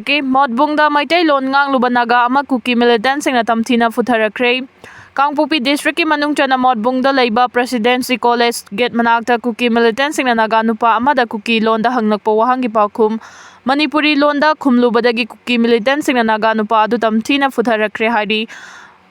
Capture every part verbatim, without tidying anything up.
ꯀꯦ ꯃꯣꯠꯕꯨꯡꯗ ꯃꯩꯇꯩꯂꯣꯟ ꯉꯥꯡꯂꯨꯕ ꯅꯥꯒꯥ ꯑꯃ ꯀꯨꯀꯤ militantꯁꯤꯡꯅ ꯇꯝꯊꯤꯅ ꯐꯨꯊꯔꯛꯈ꯭ꯔꯦ꯫ ꯀꯥꯡꯄꯣꯛꯄꯤ districtꯀꯤ ꯃꯅꯨꯡ ꯆꯟꯅ ꯃꯣꯠꯕꯨꯡꯗ ꯂꯩꯕ Presidency College gate ꯃꯅꯥꯛꯇ ꯀꯨꯀꯤ militantꯁꯤꯡꯅ ꯅꯥꯒꯥ ꯅꯨꯄꯥ ꯑꯃꯗ ꯀꯨꯀꯤ ꯂꯣꯟꯗ ꯍꯪꯂꯛꯄ ꯋꯥꯍꯪꯒꯤ ꯄꯥꯎꯈꯨꯝ ꯃꯅꯤꯄꯨꯔꯤ ꯂꯣꯟꯗ ꯈꯨꯝꯂꯨꯕꯗꯒꯤ ꯀꯨꯀꯤ militantꯁꯤꯡꯅ ꯅꯥꯒꯥ ꯅꯨꯄꯥ ꯑꯗꯨ ꯇꯝꯊꯤꯅ ꯐꯨꯊꯔꯛꯈ꯭ꯔꯦ ꯍꯥꯏꯔꯤ꯫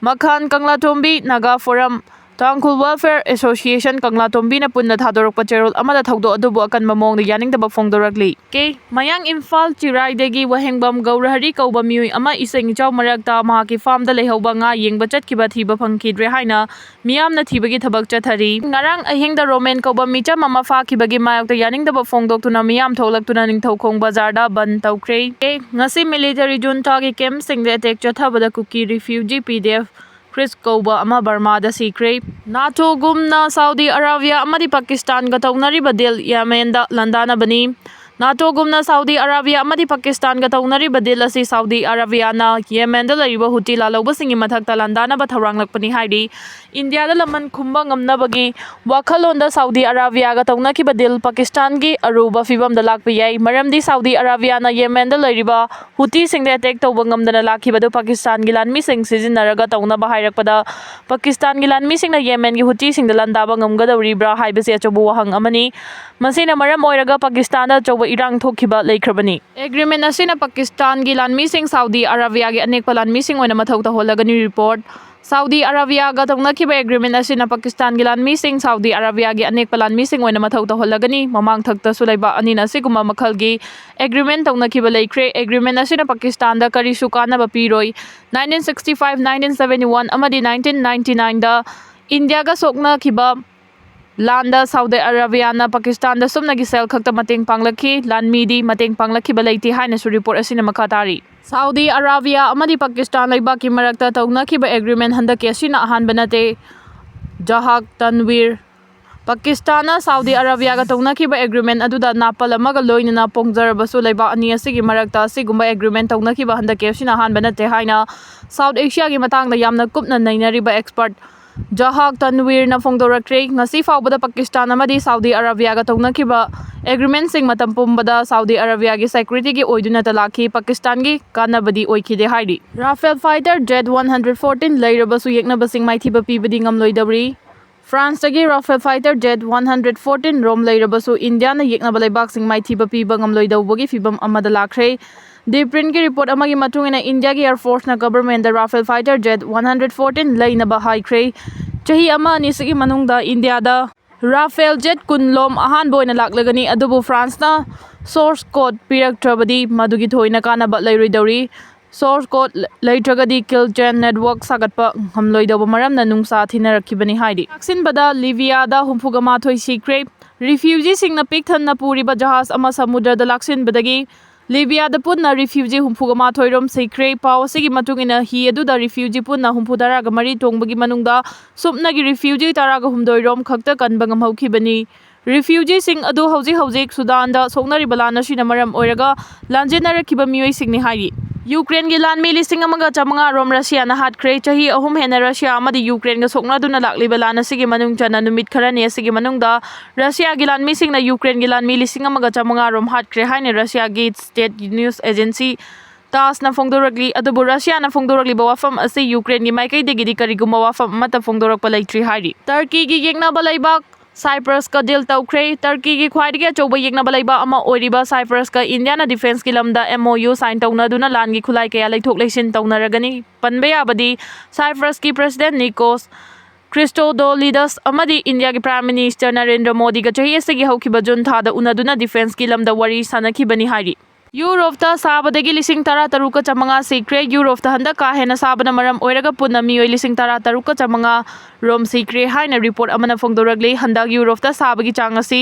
ꯃꯈꯥꯟ ꯀꯪꯂꯥꯇꯣꯝꯕꯤ, Naga Forum, Tangkhul Welfare Association ꯀꯪꯂꯥꯇꯣꯝꯕꯤꯅ ꯄꯨꯟꯅ ꯊꯥꯗꯣꯔꯛꯄ ꯆꯦꯔꯣꯜ ꯑꯃꯗ ꯊꯧꯗꯣꯛ ꯑꯗꯨꯕꯨ ꯑꯀꯟꯕ ꯃꯑꯣꯡꯗ ꯌꯥꯅꯤꯡꯗꯕ ꯐꯣꯡꯗꯣꯔꯛꯂꯤ꯫ ꯀꯦ ꯃꯌꯥꯡ ꯏꯝꯐꯥꯜ ꯆꯤꯔꯥꯏꯗꯒꯤ ꯋꯥꯍꯦꯡꯕꯝ ꯒꯧꯔꯍꯔꯤ ꯀꯧꯕ ꯃꯤꯑꯣꯏ ꯑꯃ ꯏꯁꯤꯡ ꯏꯆꯥꯎ ꯃꯔꯛꯇ ꯃꯍꯥꯛꯀꯤ farmꯗ ꯂꯩꯍꯧꯕ ꯉꯥ ꯌꯦꯡꯕ ꯆꯠꯈꯤꯕ ꯊꯤꯕ ꯐꯪꯈꯤꯗ꯭ꯔꯦ ꯍꯥꯏꯅ ꯃꯤꯌꯥꯝꯅ ꯊꯤꯕꯒꯤ ꯊꯕꯛ ꯆꯠꯊꯔꯤ꯫ ꯉꯔꯥꯡ ꯑꯍꯤꯡꯗ ꯔꯣꯃꯦꯟ ꯀꯧꯕ ꯃꯤꯆꯝ ꯑꯃ ꯐꯥꯈꯤꯕꯒꯤ ꯃꯥꯌꯣꯛꯇ ꯌꯥꯅꯤꯡꯗꯕ ꯐꯣꯡꯗꯣꯛꯇꯨꯅ ꯃꯤꯌꯥꯝ ꯊꯣꯛꯂꯛꯇꯨꯅ ꯅꯤꯡꯊꯧ ꯈꯣꯡ ꯕꯖꯥꯔꯗ ꯕꯟ ꯇꯧꯈ꯭ꯔꯦ꯫ ꯉꯁꯤ military juntaꯒꯤ campꯁꯤꯡꯗ attack ꯆꯠꯊꯕꯗ ꯀꯨꯀꯤ refugee P D F ꯈ꯭ꯔꯤꯁ ꯀꯧꯕ ꯑꯃ ꯕꯔꯃꯥꯗ ꯁꯤꯈ꯭ꯔꯦ꯫ ꯅꯥꯇꯣꯒꯨꯝꯅ ꯁꯥꯎꯗꯤ ꯑꯔꯥꯕꯤꯌꯥ ꯑꯃꯗꯤ ꯄꯥꯀꯤꯁꯇꯥꯟꯒ ꯇꯧꯅꯔꯤꯕ deal ꯌꯦꯃꯦꯟꯗ ꯂꯥꯟꯗꯥꯅꯕꯅꯤ꯫ ꯅꯥꯇꯣꯒꯨꯝꯅ ꯁꯥꯎꯗꯤ ꯑꯔꯥꯕꯤꯌꯥ ꯑꯃꯗꯤ ꯄꯥꯀꯤꯁꯇꯥꯟꯒ ꯇꯧꯅꯔꯤꯕ deal ꯑꯁꯤ ꯁꯥꯎꯗꯤ ꯑꯔꯥꯕꯤꯌꯥꯅ ꯌꯦꯃꯦꯟꯗ ꯂꯩꯔꯤꯕ ꯍꯨꯇꯤ ꯂꯥꯜꯍꯧꯕꯁꯤꯡꯒꯤ ꯃꯊꯛꯇ ꯂꯥꯟꯗꯥꯅꯕ ꯊꯧꯔꯥꯡꯂꯛꯄꯅꯤ ꯍꯥꯏꯔꯤ꯫ ꯏꯟꯗꯤꯌꯥꯗ ꯂꯃꯟ ꯈꯨꯝꯕ ꯉꯝꯅꯕꯒꯤ ꯋꯥꯈꯜꯂꯣꯟꯗ ꯁꯥꯎꯗꯤ ꯑꯔꯥꯕꯤꯌꯥꯒ ꯇꯧꯅꯈꯤꯕ deal ꯄꯥꯀꯤꯁꯇꯥꯟꯒꯤ ꯑꯔꯨꯕ ꯐꯤꯕꯝꯗ ꯂꯥꯛꯄ ꯌꯥꯏ, ꯃꯔꯝꯗꯤ ꯁꯥꯎꯗꯤ ꯑꯔꯥꯕꯤꯌꯥꯅ ꯌꯦꯃꯦꯟꯗ ꯂꯩꯔꯤꯕ ꯍꯨꯇꯤꯁꯤꯡꯗ attack ꯇꯧꯕ ꯉꯝꯗꯅ ꯂꯥꯛꯈꯤꯕꯗꯨ ꯄꯥꯀꯤꯁꯇꯥꯟꯒꯤ ꯂꯥꯟꯃꯤꯁꯤꯡ ꯁꯤꯖꯤꯟꯅꯔꯒ ꯇꯧꯅꯕ ꯍꯥꯏꯔꯛꯄꯗ, ꯄꯥꯀꯤꯁꯇꯥꯟꯒꯤ ꯂꯥꯟꯃꯤꯁꯤꯡꯅ ꯌꯦꯃꯦꯟꯒꯤ ꯍꯨꯇꯤꯁꯤꯡꯗ ꯂꯥꯟꯗꯥꯕ ꯉꯝꯒꯗꯧꯔꯤꯕ꯭ꯔꯥ ꯍꯥꯏꯕꯁꯤ ꯑꯆꯧꯕ ꯋꯥꯍꯪ ꯑꯃꯅꯤ꯫ ꯃꯁꯤꯅ ꯃꯔꯝ ꯑꯣꯏꯔꯒ ꯄꯥꯀꯤꯁꯇꯥꯟꯗ ꯑꯆꯧꯕ ꯏꯔꯥꯡ ꯊꯣꯛꯈꯤꯕ ꯂꯩꯈ꯭ꯔꯕꯅꯤ꯫ Agreement ꯑꯁꯤꯅ ꯄꯥꯀꯤꯁꯇꯥꯟꯒꯤ ꯂꯥꯟꯃꯤꯁꯤꯡ ꯁꯥꯎꯗꯤ ꯑꯔꯥꯕꯤꯌꯥꯒꯤ ꯑꯅꯦꯛꯄ ꯂꯥꯟꯃꯤꯁꯤꯡ ꯑꯣꯏꯅ ꯃꯊꯧ ꯇꯧꯍꯜꯂꯒꯅꯤ꯫ Report꯫ ꯁꯥꯎꯗꯤ ꯑꯔꯥꯕꯤꯌꯥꯒ ꯇꯧꯅꯈꯤꯕ agreement ꯑꯁꯤꯅ ꯄꯥꯀꯤꯁꯇꯥꯟꯒꯤ ꯂꯥꯟꯃꯤꯁꯤꯡ ꯁꯥꯎꯗꯤ ꯑꯔꯥꯕꯤꯌꯥꯒꯤ ꯑꯅꯦꯛꯄ ꯂꯥꯟꯃꯤꯁꯤꯡ ꯑꯣꯏꯅ ꯃꯊꯧ ꯇꯧꯍꯜꯂꯒꯅꯤ꯫ ꯃꯃꯥꯡ ꯊꯛꯇꯁꯨ ꯂꯩꯕꯥꯛ ꯑꯅꯤꯅ ꯑꯁꯤꯒꯨꯝꯕ ꯃꯈꯜꯒꯤ agreement ꯇꯧꯅꯈꯤꯕ ꯂꯩꯈ꯭ꯔꯦ꯫ Agreement ꯑꯁꯤꯅ ꯄꯥꯀꯤꯁꯇꯥꯟꯗ ꯀꯔꯤꯁꯨ ꯀꯥꯟꯅꯕ ꯄꯤꯔꯣꯏ꯫ Nineteen sixty five, nineteen seventy one ꯑꯃꯗꯤ nineteen ninety nineꯗ ꯏꯟꯗꯤꯌꯥꯒ ꯁꯣꯛꯅꯈꯤꯕ ꯂꯥꯟꯗ ꯁꯥꯎꯗꯤ ꯑꯔꯥꯕꯤꯌꯥꯅ ꯄꯥꯀꯤꯁꯇꯥꯟꯗ ꯁꯨꯞꯅꯒꯤ ꯁꯦꯜ ꯈꯛꯇ ꯃꯇꯦꯡ ꯄꯥꯡꯂꯛꯈꯤ, ꯂꯥꯟꯃꯤꯗꯤ ꯃꯇꯦꯡ ꯄꯥꯡꯂꯛꯈꯤꯕ ꯂꯩꯇꯦ ꯍꯥꯏꯅꯁꯨ report ꯑꯁꯤꯅ ꯃꯈꯥ ꯇꯥꯔꯤ꯫ ꯁꯥꯎꯗꯤ ꯑꯔꯥꯕꯤꯌꯥ ꯑꯃꯗꯤ ꯄꯥꯀꯤꯁꯇꯥꯟ ꯂꯩꯕꯥꯛꯀꯤ ꯃꯔꯛꯇ ꯇꯧꯅꯈꯤꯕ agreement ꯍꯟꯗꯛꯀꯤ ꯑꯁꯤꯅ ꯑꯍꯥꯟꯕ ꯅꯠꯇꯦ꯫ ꯖꯍꯥꯛ ꯇꯟꯋꯤꯔ꯫ ꯄꯥꯀꯤꯁꯇꯥꯟꯅ ꯁꯥꯎꯗꯤ ꯑꯔꯥꯕꯤꯌꯥꯒ ꯇꯧꯅꯈꯤꯕ agreement ꯑꯗꯨꯗ ꯅꯥꯄꯜ ꯑꯃꯒ ꯂꯣꯏꯅꯅ ꯄꯣꯡꯖꯔꯕꯁꯨ, ꯂꯩꯕꯥꯛ ꯑꯅꯤ ꯑꯁꯤꯒꯤ ꯃꯔꯛꯇ ꯑꯁꯤꯒꯨꯝꯕ agreement ꯇꯧꯅꯈꯤꯕ ꯍꯟꯗꯛꯀꯤ ꯑꯁꯤꯅ ꯑꯍꯥꯟꯕ ꯅꯠꯇꯦ ꯍꯥꯏꯅ South Asiaꯒꯤ ꯃꯇꯥꯡꯗ ꯌꯥꯝꯅ ꯀꯨꯞꯅ ꯅꯩꯅꯔꯤꯕ expert ꯖꯍꯥꯛ ꯇꯟꯋꯤꯔꯅ ꯐꯣꯡꯗꯣꯔꯛꯈ꯭ꯔꯦ꯫ ꯉꯁꯤ ꯐꯥꯎꯕꯗ ꯄꯥꯀꯤꯁꯇꯥꯟ ꯑꯃꯗꯤ ꯁꯥꯎꯗꯤ ꯑꯔꯥꯕꯤꯌꯥꯒ ꯇꯧꯅꯈꯤꯕ ꯑꯦꯒ꯭ꯔꯤꯃꯦꯟꯁꯤꯡ ꯃꯇꯝ ꯄꯨꯝꯕꯗ ꯁꯥꯎꯗꯤ ꯑꯔꯥꯕꯤꯌꯥꯒꯤ ꯁꯦꯀ꯭ꯌꯨꯔꯤꯇꯤꯒꯤ ꯑꯣꯏꯗꯨꯅꯇ ꯂꯥꯛꯈꯤ꯫ ꯄꯥꯀꯤꯁꯇꯥꯟꯒꯤ ꯀꯥꯟꯅꯕꯗꯤ ꯑꯣꯏꯈꯤꯗꯦ ꯍꯥꯏꯔꯤ꯫ Rafale fighter jet one hundred fourteen ꯂꯩꯔꯕꯁꯨ ꯌꯦꯛꯅꯕꯁꯤꯡ ꯃꯥꯏꯊꯤꯕ ꯄꯤꯕꯗꯤ ꯉꯝꯂꯣꯏꯗꯧꯔꯤ꯫ ꯐ꯭ꯔꯥꯟꯁꯇꯒꯤ Rafale fighter jet one hundred fourteen ꯔꯣꯝ ꯂꯩꯔꯕꯁꯨ ꯏꯟꯗꯤꯌꯥꯅ ꯌꯦꯛꯅꯕ ꯂꯩꯕꯥꯛꯁꯤꯡ ꯃꯥꯏꯊꯤꯕ ꯄꯤꯕ ꯉꯝꯂꯣꯏꯗꯧꯕꯒꯤ ꯐꯤꯕꯝ ꯑꯃꯗ ꯂꯥꯛꯈ꯭ꯔꯦ꯫ ꯗꯤ ꯄ꯭ꯔꯤꯟꯒꯤ ꯔꯤꯄꯣꯔꯠ ꯑꯃꯒꯤ ꯃꯇꯨꯡ ꯏꯟꯅ ꯏꯟꯗꯤꯌꯥꯒꯤ ꯑꯦꯌꯔ ꯐꯣꯔꯁꯅ ꯒꯕꯔꯃꯦꯟꯗ Rafale fighter jet one hundred fourteen ꯂꯩꯅꯕ ꯍꯥꯏꯈ꯭ꯔꯦ꯫ ꯆꯍꯤ ꯑꯃ ꯑꯅꯤꯁꯤꯒꯤ ꯃꯅꯨꯡꯗ ꯏꯟꯗꯤꯌꯥꯗ ꯔꯥꯐꯦꯜ ꯖꯦꯠ ꯀꯨꯟ ꯂꯣꯝ ꯑꯍꯥꯟꯕ ꯑꯣꯏꯅ ꯂꯥꯛꯂꯒꯅꯤ, ꯑꯗꯨꯕꯨ ꯐ꯭ꯔꯥꯟꯁꯅ ꯁꯣꯔꯁ ꯀꯣꯗ ꯄꯤꯔꯛꯇ꯭ꯔꯕꯗꯤ ꯃꯗꯨꯒꯤ ꯊꯣꯏꯅ ꯀꯥꯟꯅꯕ ꯂꯩꯔꯣꯏꯗꯧꯔꯤ꯫ ꯁꯣꯔꯁ ꯀꯣꯗ ꯂꯩꯇ꯭ꯔꯒꯗꯤ ꯀꯤꯜ ꯆꯦꯟ ꯅꯦꯠꯋꯥꯔꯛ ꯁꯥꯒꯠꯄ ꯉꯝꯂꯣꯏꯗꯧꯕ ꯃꯔꯝꯅ ꯅꯨꯡꯁꯥ ꯊꯤꯅꯔꯛꯈꯤꯕꯅꯤ ꯍꯥꯏꯔꯤ꯫ ꯂꯥꯛꯁꯤꯟꯕꯗ ꯂꯤꯕꯤꯌꯥꯗ ꯍꯨꯝꯐꯨꯒ ꯃꯥꯊꯣꯏ ꯁꯤꯈ꯭ꯔꯦ꯫ ꯔꯤꯐ꯭ꯌꯨꯖꯤꯁꯤꯡꯅ ꯄꯤꯛ ꯊꯟꯅ ꯄꯨꯔꯤꯕ ꯖꯍꯥꯖ ꯑꯃ ꯁꯃꯨꯗ꯭ꯔꯗ ꯂꯥꯛꯁꯤꯟꯕꯗꯒꯤ ꯂꯤꯕꯤꯌꯥꯗ ꯄꯨꯟꯅ ꯔꯤꯐ꯭ꯌꯨꯖꯤ ꯍꯨꯝꯐꯨꯒ ꯃꯥꯊꯣꯏ ꯔꯣꯝ ꯁꯤꯈ꯭ꯔꯦ꯫ ꯄꯥꯎ ꯑꯁꯤꯒꯤ ꯃꯇꯨꯡ ꯏꯟꯅ ꯍꯤ ꯑꯗꯨꯗ ꯔꯤꯐ꯭ꯌꯨꯖꯤ ꯄꯨꯟꯅ ꯍꯨꯝꯐꯨ ꯇꯔꯥꯒ ꯃꯔꯤ ꯇꯣꯡꯕꯒꯤ ꯃꯅꯨꯡꯗ ꯁꯨꯞꯅꯒꯤ ꯔꯤꯐ꯭ꯌꯨꯖꯤ ꯇꯔꯥꯒ ꯍꯨꯝꯗꯣꯏ ꯔꯣꯝ ꯈꯛꯇ ꯀꯟꯕ ꯉꯝꯍꯧꯈꯤꯕꯅꯤ꯫ ꯔꯤꯐ꯭ꯌꯨꯖꯤꯁꯤꯡ ꯑꯗꯨ ꯍꯧꯖꯤꯛ ꯍꯧꯖꯤꯛ ꯁꯨꯗꯥꯟꯗ ꯁꯣꯛꯅꯔꯤꯕ ꯂꯥꯟ ꯑꯁꯤꯅ ꯃꯔꯝ ꯑꯣꯏꯔꯒ ꯂꯥꯟꯖꯦꯟꯅꯔꯛꯈꯤꯕ ꯃꯤꯑꯣꯏꯁꯤꯡꯅꯤ ꯍꯥꯏꯔꯤ꯫ ꯌꯨꯀ꯭ꯔꯦꯟꯒꯤ ꯂꯥꯟꯃꯤ ꯂꯤꯁꯤꯡ ꯑꯃꯒ ꯆꯥꯃꯉꯥ ꯔꯣꯝ ꯔꯁꯤꯌꯥꯅ ꯍꯥꯠꯈ꯭ꯔꯦ꯫ ꯆꯍꯤ ꯑꯍꯨꯝ ꯍꯦꯟꯅ ꯔꯁꯤꯌꯥ ꯑꯃꯗꯤ ꯌꯨꯀ꯭ꯔꯦꯟꯒ ꯁꯣꯛꯅꯗꯨꯅ ꯂꯥꯛꯂꯤꯕ ꯂꯥꯟ ꯑꯁꯤꯒꯤ ꯃꯅꯨꯡ ꯆꯟꯅ ꯅꯨꯃꯤꯠ ꯈꯔꯅꯤ ꯑꯁꯤꯒꯤ ꯃꯅꯨꯡꯗ ꯔꯁꯤꯌꯥꯒꯤ ꯂꯥꯟꯃꯤꯁꯤꯡꯅ ꯌꯨꯀ꯭ꯔꯦꯟꯒꯤ ꯂꯥꯟꯃꯤ ꯂꯤꯁꯤꯡ ꯑꯃꯒ ꯆꯥꯃꯉꯥ ꯔꯣꯝ ꯍꯥꯠꯈ꯭ꯔꯦ ꯍꯥꯏꯅ ꯔꯁꯤꯌꯥꯒꯤ ꯁ꯭ꯇꯦꯠ ꯅ꯭ꯌꯨꯁ ꯑꯦꯖꯦꯟꯁꯤ ꯇꯥꯁꯅ ꯐꯣꯡꯗꯣꯔꯛꯂꯤ꯫ ꯑꯗꯨꯕꯨ ꯔꯁꯤꯌꯥꯅ ꯐꯣꯡꯗꯣꯔꯛꯂꯤꯕ ꯋꯥꯐꯝ ꯑꯁꯤ ꯌꯨꯀ꯭ꯔꯦꯟꯒꯤ ꯃꯥꯏꯀꯩꯗꯒꯤꯗꯤ ꯀꯔꯤꯒꯨꯝꯕ ꯋꯥꯐꯝ ꯑꯃꯠꯇ ꯐꯣꯡꯗꯣꯔꯛꯄ ꯂꯩꯇ꯭ꯔꯤ ꯍꯥꯏꯔꯤ꯫ ꯇꯔꯀꯤꯒꯤ ꯌꯦꯛꯅꯕ ꯂꯩꯕꯥꯛ ꯁꯥꯏꯄ꯭ꯔꯁꯀ ꯗꯤꯜ ꯇꯧꯈ꯭ꯔꯦ꯫ ꯇꯔꯀꯤꯒꯤ ꯈ꯭ꯋꯥꯏꯗꯒꯤ ꯑꯆꯧꯕ ꯌꯦꯛꯅꯕ ꯂꯩꯕꯥꯛ ꯑꯃ ꯑꯣꯏꯔꯤꯕ ꯁꯥꯏꯄ꯭ꯔꯁꯀ ꯏꯟꯗꯤꯌꯥꯅ ꯗꯤꯐꯦꯟꯁꯀꯤ ꯂꯝꯗ ꯑꯦꯝ ꯑꯣ ꯌꯨ ꯁꯥꯏꯟ ꯇꯧꯅꯗꯨꯅ ꯂꯥꯟꯒꯤ ꯈꯨꯠꯂꯥꯏ ꯀꯌꯥ ꯂꯩꯊꯣꯛ ꯂꯩꯁꯤꯟ ꯇꯧꯅꯔꯒꯅꯤ꯫ ꯄꯟꯕ ꯌꯥꯕꯗꯤ ꯁꯥꯏꯄ꯭ꯔꯁꯀꯤ ꯄ꯭ꯔꯦꯁꯤꯗꯦꯟ ꯅꯤꯀꯣꯁ ꯈ꯭ꯔꯤꯁꯇꯣꯗꯣꯂꯤꯗꯁ ꯑꯃꯗꯤ ꯏꯟꯗꯤꯌꯥꯒꯤ ꯄ꯭ꯔꯥꯏꯝ ꯃꯤꯅꯤꯁꯇꯔ ꯅꯔꯦꯟꯗ꯭ꯔ ꯃꯣꯗꯤꯒ ꯆꯍꯤ ꯑꯁꯤꯒꯤ ꯍꯧꯈꯤꯕ ꯖꯨꯟ ꯊꯥꯗ ꯎꯅꯗꯨꯅ ꯗꯤꯐꯦꯟꯁꯀꯤ ꯂꯝꯗ ꯋꯥꯔꯤ ꯁꯥꯟꯅꯈꯤꯕꯅꯤ ꯍꯥꯏꯔꯤ꯫ ꯌꯨꯔꯣꯞꯇ ꯁꯥꯕꯗꯒꯤ ꯂꯤꯁꯤꯡ ꯇꯔꯥ ꯇꯔꯨꯛꯀ ꯆꯥꯃꯉꯥ ꯁꯤꯈ꯭ꯔꯦ꯫ ꯌꯨꯔꯣꯞꯇ ꯍꯟꯗꯛ ꯀꯥ ꯍꯦꯟꯅ ꯁꯥꯕꯅ ꯃꯔꯝ ꯑꯣꯏꯔꯒ ꯄꯨꯟꯅ ꯃꯤꯑꯣꯏ ꯂꯤꯁꯤꯡ ꯇꯔꯥ ꯇꯔꯨꯛꯀ ꯆꯥꯃꯉꯥ ꯔꯣꯝ ꯁꯤꯈ꯭ꯔꯦ ꯍꯥꯏꯅ ꯔꯤꯄꯣꯔꯠ ꯑꯃꯅ ꯐꯣꯡꯗꯣꯔꯛꯂꯤ꯫ ꯍꯟꯗꯛ ꯌꯨꯔꯣꯞꯇ ꯁꯥꯕꯒꯤ ꯆꯥꯡ ꯑꯁꯤ